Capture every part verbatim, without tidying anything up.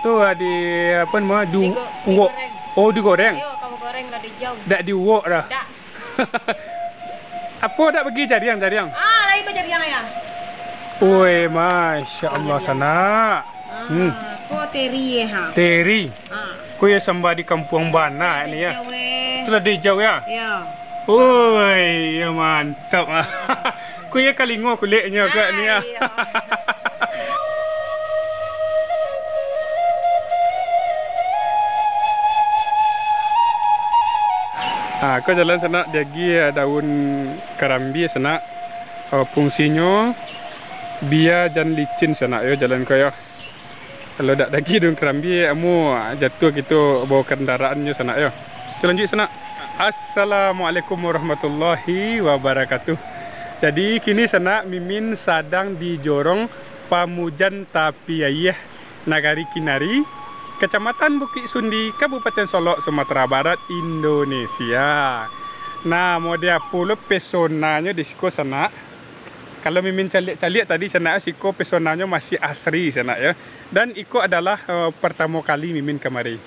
Tu lah di, apo namo, di Digo-, uwok. Digoreng. Oh, digoreng. Iyo, kamu goreng lah dijau. Dak diuwok dah. Dak. Apo dak bagi jariang-jariang? Ah, lain tu jariang ya. Oi, masya Allah, sanak. Ah, hmm. Ko teri ya, ha. Teri. Ah. Ko ya samba di kampuang bana ni ya. Dijau, eh. Tu lah dijau ya. Ya. Oi, ya mantap ah. Ku iyo kalingo kuleknyo agak ni ah. Iyo. Ah, ko jalan sanak, diagiah daun karambia sanak. Ah, fungsinyo bia jan licin sanak yo jalan ko yo. Kalau dak diagiah daun karambia, amuah jatuah kito bao kandaraan nyo sanak yo. Kito lanjuik sanak. Assalamualaikum warahmatullahi wabarakatuh. Jadi kini sanak, Mimin sadang di jorong Pamujan Tapi Aia, Nagari Kinari, Kacamatan Bukik Sundi, Kabupaten Solok, Sumatera Barat, Indonesia. Nah, model apo lo pesonanyo di siko sanak? Kalau Mimin caliak-caliak tadi sanak, siko pesonanyo masih asri sanak yo. Dan iko adalah, eh, partamo kali Mimin kamari.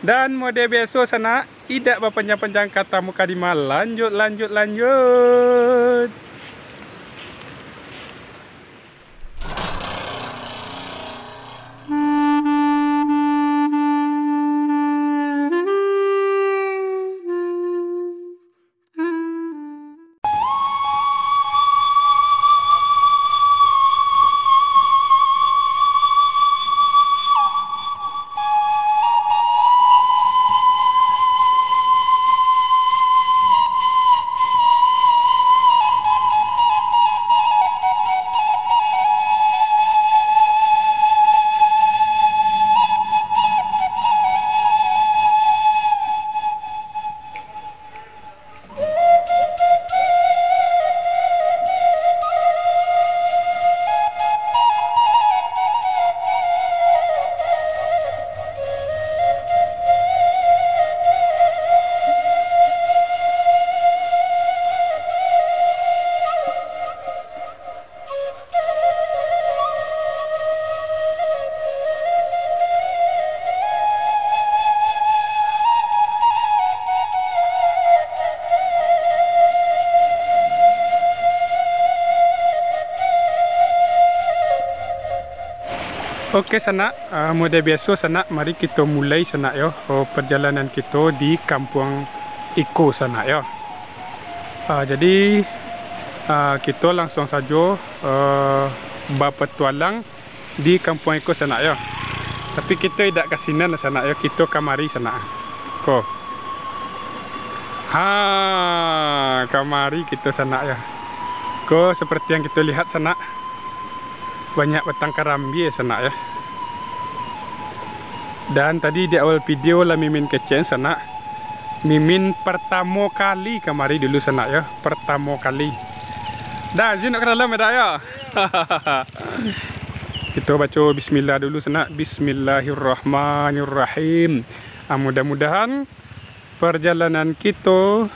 Dan model biaso sanak, idak bapanjang-panjang kata, mukaddimah, lanjut, lanjut, lanjut. Oke sanak, ah, model biaso sanak, mari kito mulai sanak yo, oh, perjalanan kito di kampuang iko sanak yo. Ah, jadi, ah, kito langsuang sajo, eh, bapetualang di kampuang iko sanak yo. Tapi kito idak ka sinan sanak yo, kito kamari sanak. Ko. Ha, kamari kito sanak yo. Ko seperti yang kito lihat sanak. Banyak batang karambia sanak yo. Dan tadi di awal video lah Mimin kecek sanak. Mimin pertamo kali kamari dulu sanak yo, pertamo kali. Dah, izin nak ka dalam yo, dak yo? Kito baco bismillah dulu sanak. Bismillahirrahmanirrahim. Ah, mudah-mudahan perjalanan kito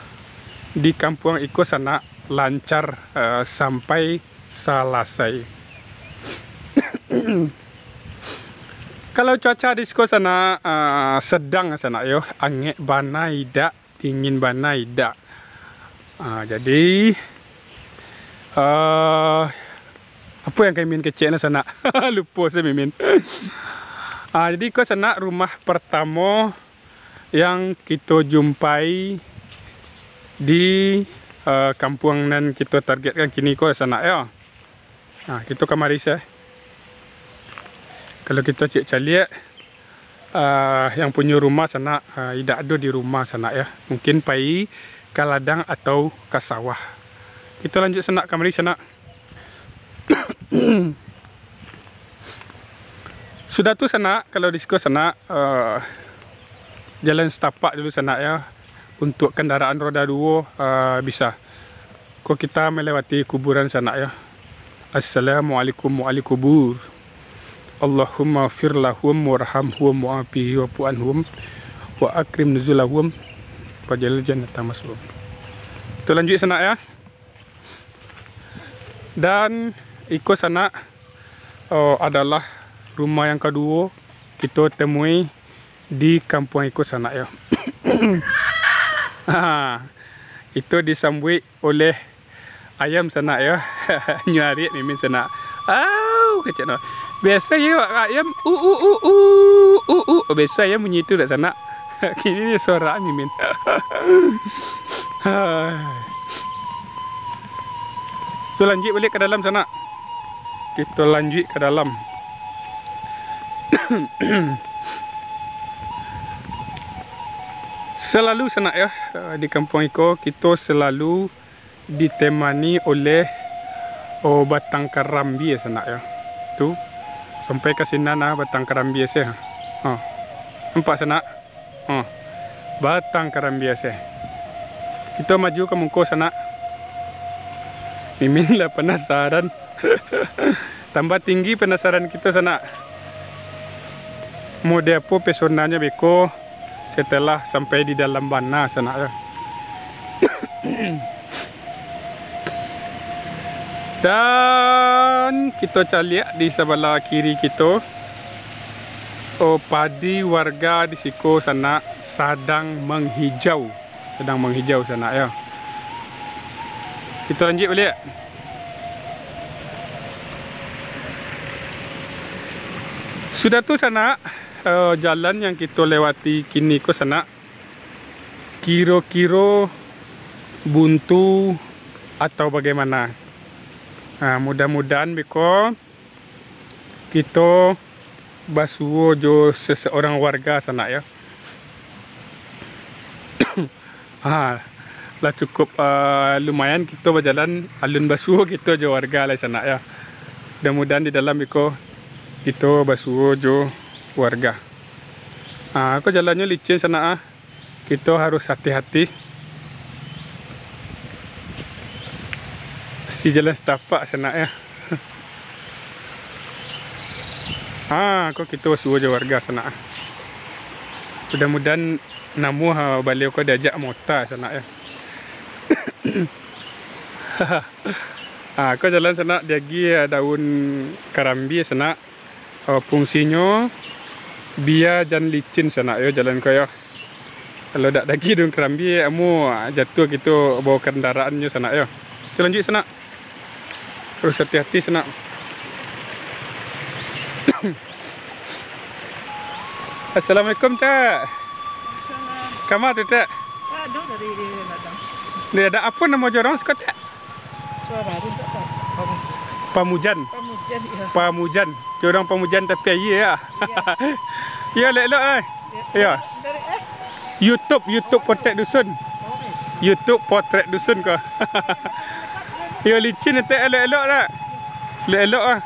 di kampuang iko sanak lancar, eh, sampai salasai. Kalau cuaca di siko sanak, ah, sedang sanak yo, angek bana idak, dingin bana idak. Ah, jadi, ah, apo yang ka Mimin kecek no sanak? Lupo se Mimin. Ah, jadi ko sanak rumah pertamo yang kito jumpai di, eh, kampuang nan kito targetkan kini ko sanak yo. Nah, kito kamari se. Kalau kito cek caliak, eh, yang punyo rumah sanak, eh, idak ado di rumah sanak yo. Mungkin pai ka ladang atau ka sawah. Kito lanjut sanak, kamari sanak. Sudah tu sanak, kalau di siko sanak, eh, jalan setapak dulu sanak yo. Untuk kendaraan roda duo, eh, bisa. Ko kita melewati kuburan sanak yo. Assalamualaikum wa ahli kubur. Allahumma fir lahum warhamhum wa afihi wa'fu anhum wa akrim nuzulahum wa jalil jannata maswahum. Kita lanjut sanak yo. Dan iko sanak, oh, adalah rumah yang kaduo kito temui di kampuang iko sanak yo. Ha, kito disambuik oleh ayam sanak yo. Nyo ariak mimin sanak. Au, kecek no. Biaso yo ayam u u u u u u. Biaso ayam bunyi tu dak sanak. Kini ni sorak mimin. Hai. Tu lanjuik baliak ka dalam sanak. Kito lanjuik ka dalam. Salalu sanak yo, di kampuang iko kito salalu ditemani oleh, oh, batang karambia sanak yo. Tu, sampai ka sinan ah batang karambia se. Ha. Nampak sanak? Ha. Batang karambia se. Kito maju ka muko sanak. Mimin lah panasaran. Tambah tinggi panasaran kito sanak. Mode apo pesonanyo beko setelah sampai di dalam bana sanak yo. Dan kito caliak di sabalah kiri kito, oh, padi warga di siko sanak sadang manghijau. Sadang manghijau sanak yo. Kito lanjuik baliak. Sudah tu sanak, eh, jalan yang kito lewati kini ko sanak, kiro-kiro buntu atau bagaimana? Nah, mudah-mudahan beko kito basuo jo seseorang warga sanak yo. Ha, lah cukup, ah, lumayan kito bajalan, alun basuo kito jo warga lai sanak yo. Mudah-mudahan di dalam iko kito basuo jo warga. Ha, ko jalannyo licin sanak ah. Kito harus hati-hati. Si jalan setapak sanak yo. Ha, ko kito basuo jo warga sanak. Mudah-mudahan namuah, ha, baliau ko diajak mota sanak yo. Ha, ko jalan sanak diagiah daun karambia sanak. Oh, fungsinyo bia jan licin sanak yo jalan ko yo. Kalau dak diagiah daun karambia, amuah jatuah kito bao kendaraannyo sanak yo. Kito lanjuik sanak. Harus hati-hati sanak. Assalamualaikum, Tek. Kama tu, Tek? Aduh, dari ladang. Dia ada apo namo jorong siko, Tek? Suara tu tak tahu. Pamujan. Pamujan, iya. Pamujan. Jorong Pamujan tapi aia yo. Iya. Yo, elok-elok ai. Yo. Dari, eh? YouTube, YouTube Potret Dusun. Oh, iya. YouTube Potret Dusun ko. Yo, licin Tek, elok-elok dak? Elok-elok ah.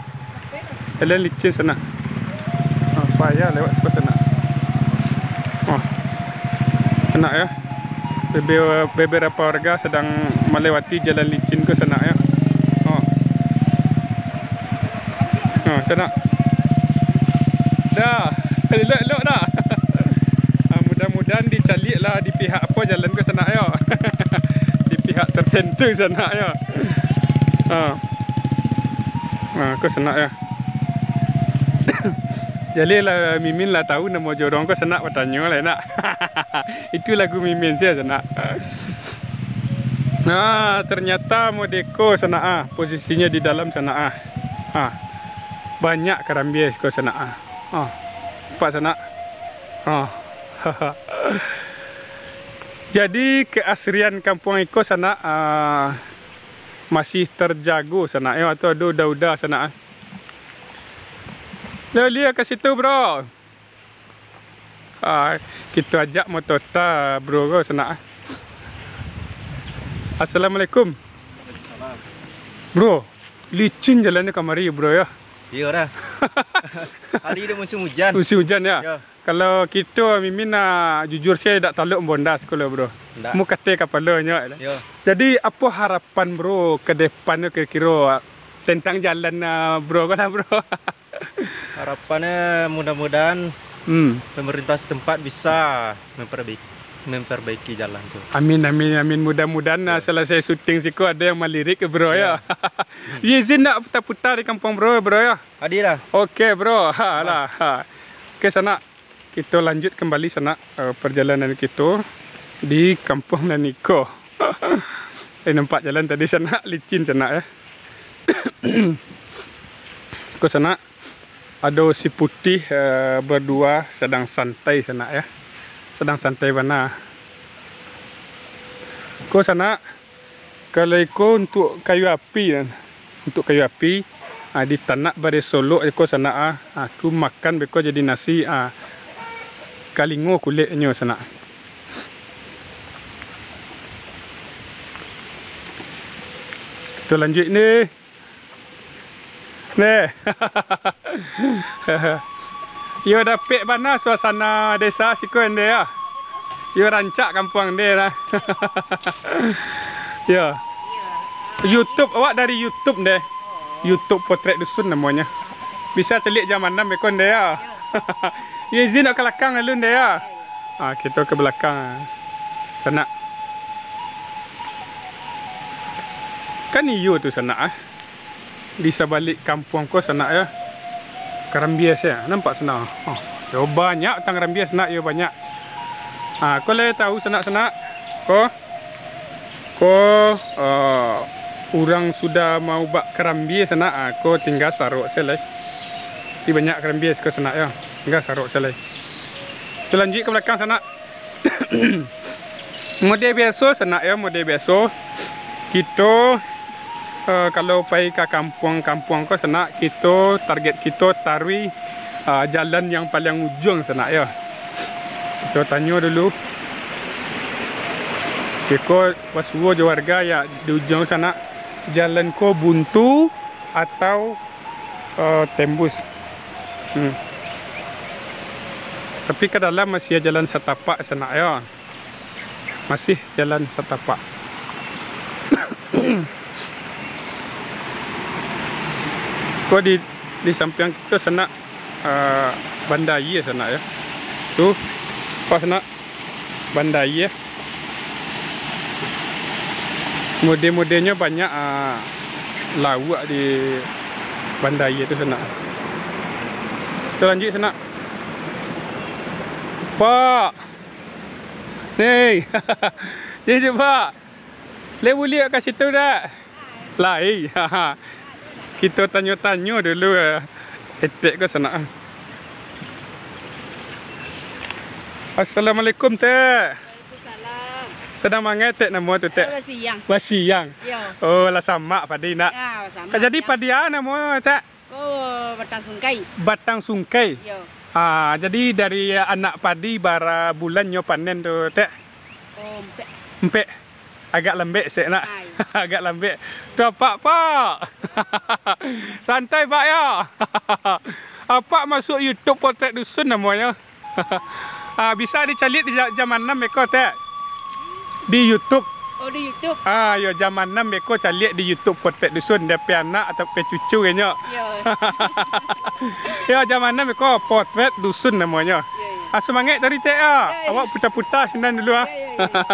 Jalan licin sanak. Oh, payah lewat ko sanak. Oh. Sanak yo. Bebe-, beberapa warga sadang melewati jalan licin ko sanak yo. Oh. Oh, sanak. Dah. Elok-elok dah. Ah, mudah-mudahan dicaliak lah di pihak apo jalan ko sanak yo. Di pihak tertentu sanak yo. Ha. Ha, ko sanak yo. Jadi lah, Mimin lah tahu namo jorong ko sanak, batanyo lah nak. Itu lagu Mimin sia sanak. Nah, ternyata mode ko sanak ah, posisinyo di dalam sanak ah. Ha. Banyak karambia ko sanak ah. Ha. Nampak sanak? Ha. Jadi keasrian kampuang iko sanak, ah, masih terjago sanak yo, atau ado uda-uda sanak ah. Yo, lia ka situ, bro. Ah, kito ajak motota, bro, ko sanak ah. Assalamualaikum. Waalaikumsalam. Bro, licin jalannyo kamari, bro, yo. Iyo dah. Hari ini musim hujan. Musim hujan, yo? Yo. Kalau kito, Mimin, ah, jujur se dak talok bondas ko lo, bro. Ndak. Mu kateh kapalonyo. Yo. Jadi, apo harapan, bro, ke depannyo kiro-kiro, ah, tentang jalan, ah, bro, ko lah, bro? Harapannya mudah-mudahan Hmm. pemerintah setempat bisa memperbaiki, memperbaiki jalan tu. Amin, amin, amin. Mudah-mudahan, ah, Ya. selesai syuting siko ado yang malirik, bro, yo. Ya. Izin nak putar-putar di kampuang, bro, bro, yo? Adi lah. Oke, bro. Ha, Ah. lah, ha. Oke, sanak, kito lanjuik kambali, sanak, eh, parjalanan kito di kampuang nan iko. Eh, nampak jalan tadi, sanak, licin, sanak, yo. Ko, sanak, ado si Putih, eh, baduo sadang santai, sanak, yo. Sadang santai bana. Ko, sanak, kalau iko untuak kayu api, kan. Untuak kayu api, ah, ditanak bareh solok iko, sanak, ah. Ah, tu makan beko jadi nasi, ah. Kalingo kuleknyo, sanak. Kito lanjuik ni. Neh. Iyo dapek bana suasana desa siko, ndeh, yo. Iyo rancak kampuang ndeh lah. Yo. YouTube, awak dari YouTube, ndeh. YouTube Potret Dusun namonyo. Bisa caliak jam anam beko, ndeh, yo. Yo, izin ka balakang lalu, ndeh, yo. Ah, kito ka balakang. Sanak. Kan iyo tu, sanak, ah. Di sabalik kampuang ko, sanak, yo. Karambia se, nampak, sanak. Oh, yo, banyak tang karambia, sanak, yo, banyak. Ah, ko lai tahu, sanak-sanak. Ko, ko, eh, urang sudah maubak karambia, sanak. Ah, ko tingga sarok se lai. Tapi banyak karambia siko, sanak, yo. Tingga sarok se lai. Kito lanjuik ka balakang, sanak. Model biaso, sanak, yo, model biaso. Kito, eh, kalau pai ka kampuang-kampuang ko, sanak, kito, target kito taruih, eh, jalan yang paliang ujuang, sanak, yo. Kito tanyo dulu. Beko basuo jo warga, yo, di ujuang, sanak, jalan ko buntu atau, eh, tembus. Hmm. Tapi ka dalam masih jalan satapak, sanak, yo. Masih jalan satapak. Ko di, di sampiang kito, sanak, eh, banda aia, sanak, yo. Tu, pas, sanak, banda aia. Model-modelnyo banyak, ah, lauak di banda aia tu, sanak. Kito lanjuik, sanak. Pak. Ni. Ni, Pak. Lai buliah ka situ dak? Lai. Kito tanyo-tanyo dulu, eh. Etek ko, sanak. Assalamualaikum, Tek. Waalaikumsalam. Sadang mangai, Tek, namo tu, Tek? Basiang. Basiang. Yo. Oh, lah samak padi, nak. Yo, samak, jadi yo. Padi a namo, Tek? Ko batang sungkai. Batang sungkai. Yo. Ah, jadi dari anak padi bara bulan nyo panen tu, Tek? Oh, ampek. Ampek. Agak lambek sek, nak. Ai. Agak lambek. Tu apak, Pak. Santai, Pak, yo. Apak masuak YouTube Potret Dusun namonyo. Ah, bisa dicaliak di ja-, jam anam beko, Tek. Di YouTube. Oh, di YouTube. Ah, yo, jam anam beko caliak di YouTube Potret Dusun, dek anak atau pe cucu inyo. Yo. Yo, jam anam beko Potret Dusun namonyo. Yo, yo. Ah, sumangaik tadi, Tek, ah. Yo, yo. Awak puta-puta sinan dulu, ah. Yo, yo, yo.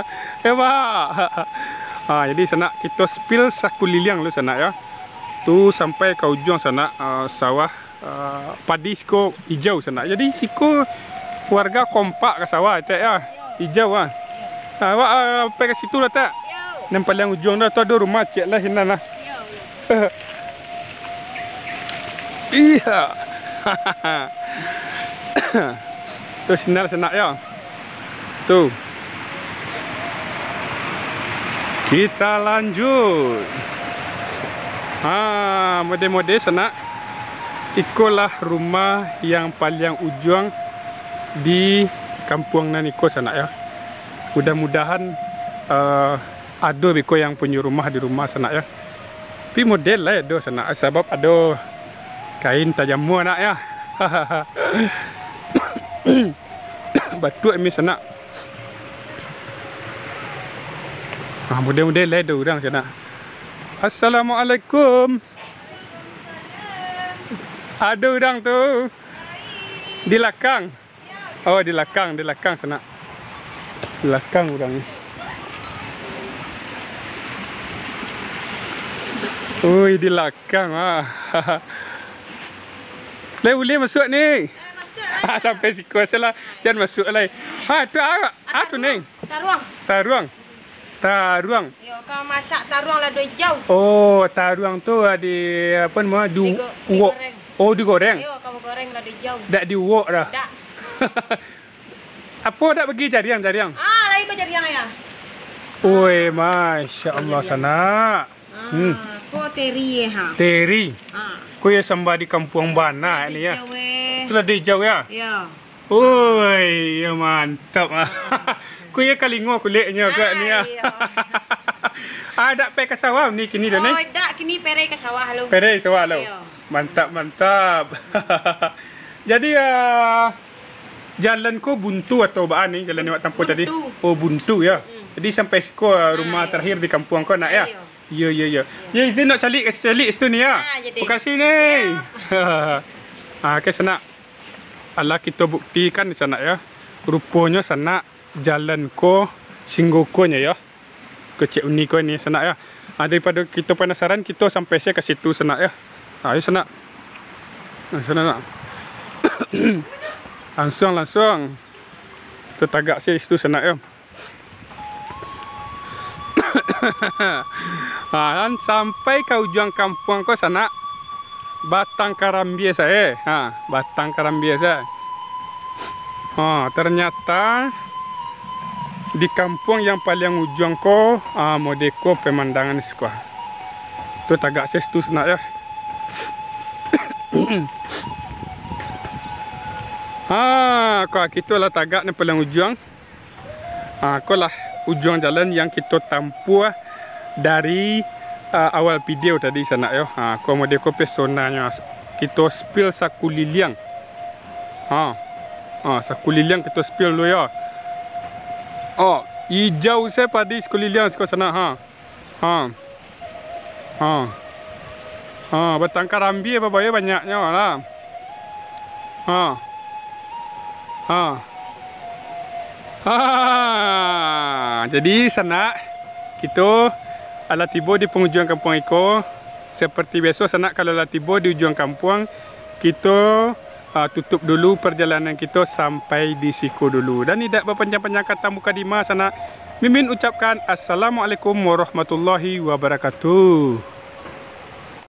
Yo, Pak. Ah, jadi sanak, kito spill sakuliliang dulu, sanak, yo. Tu sampai ka ujuang, sanak, ah, sawah. Ah, padi siko ijau, sanak. Jadi siko warga kompak ka sawah, Tek, yo. Ijau, ah. Ah, awak, ah, pai ka situ lah, Tek. Nan paliang ujuang dah tu ado rumah, ciek lah sinan lah. Iya. Tu sinar, sanak, yo. Tu. Kita lanjut. Ha, model-model, sanak. Ikolah rumah yang paliang ujuang di kampuang nan iko, sanak, yo. Mudah-mudahan, eh, ado beko yang punyo rumah di rumah, sanak, yo. Tapi model lah ado, sanak, sabab ado kain tajamua, nak, yo. Batuak mi, sanak. Ah, model-model lai ado urang, sanak. Assalamualaikum. Ado urang tu. Di lakang. Oh, di lakang, di lakang, sanak. Di lakang urang ni. Oi, di lakang, ah. Lai buliah masuak ni? Sampai siko salah, jan masuak lai. Ha, tu a, a tu, Neng? Taruang. Taruang. Taruang. Yo, ka masak taruang lado ijau. Oh, taruang tu, ah, di, apo namo, di Digo-, uwok. Digoreng. Oh, digoreng. Yo, ka goreng lado ijau. Dak diuwok doh. Dak. Apo dak bagi jariang-jariang? Ah, lai ko jariang, ya. Oi, masya Allah, sanak. Ah, hmm. Ko teri, ha. Teri. Ah. Ko yo samba di kampuang bana ni, ya. Lado ijau, eh. Tu lado ijau, ya? Ya. Oi, yo mantap, ah. Ko yo kalingo kuleknyo agak ni, ya. Ah, iyo. Ah, dak pai ka sawah ni kini doh, ni? Oh, dak, kini perei ka sawah lu. Perei sawah lu. Iyo. Mantap, mantap. Jadi, ah, jalan ko buntu atau baa ni, jalan awak tampuah tadi? Buntu. Oh, buntu, ya. Mm. Jadi sampai siko, ah, rumah terakhir di kampuang ko, nak, ya? Iyo. Iyo, iyo, iyo. Iyo. Yo, izin nak caliak, caliak situ ni, ya. Ah, jadi. Makasih, ni. Iyo. Ah, oke, sanak. Alah, kito buktikan di sanak, ya. Ruponyo sanak jalan ko singgo ko nyo, ya. Kecek uni ko ni, sanak, ya. Ah, daripado kito panasaran, kito sampai se ka situ, sanak, ya. Ayo, sanak. Nah, sanak, nak. Langsuang, langsuang. Kito tagak se situ, sanak, ya. Ha, kan sampai ka ujuang kampuang ko, sanak. Batang karambia sae. Ha, batang karambia sae. Ha, ternyata di kampuang yang paliang ujuang ko, ha, mode ko pemandangan siko. Tu tagak se situ, sanak, ya. Ha, ko kito lah tagak ni paliang ujuang. Ha, ko lah ujuang jalan yang kito tampuah dari, ah, awal video tadi, sanak, yo. Ha, ko mode ko pesonanyo, kito spill sakuliliang. Ha. Ha, sakuliliang kito spill dulu, yo. Oh, ijau se padi sakuliliang siko, sanak, ha. Ha. Ha. Ha, batang karambia babayo banyaknyo lah. Ha. Ha. Ha. Jadi, sanak, kito alah tibo di pangujuang kampuang iko. Seperti biaso, sanak, kalau lah tibo di ujuang kampuang, kito ah, tutup dulu perjalanan kito sampai di siko dulu. Dan indak bapanjang-panjang kata mukadimah, sanak. Mimin ucapkan, Assalamualaikum warahmatullahi wabarakatuh.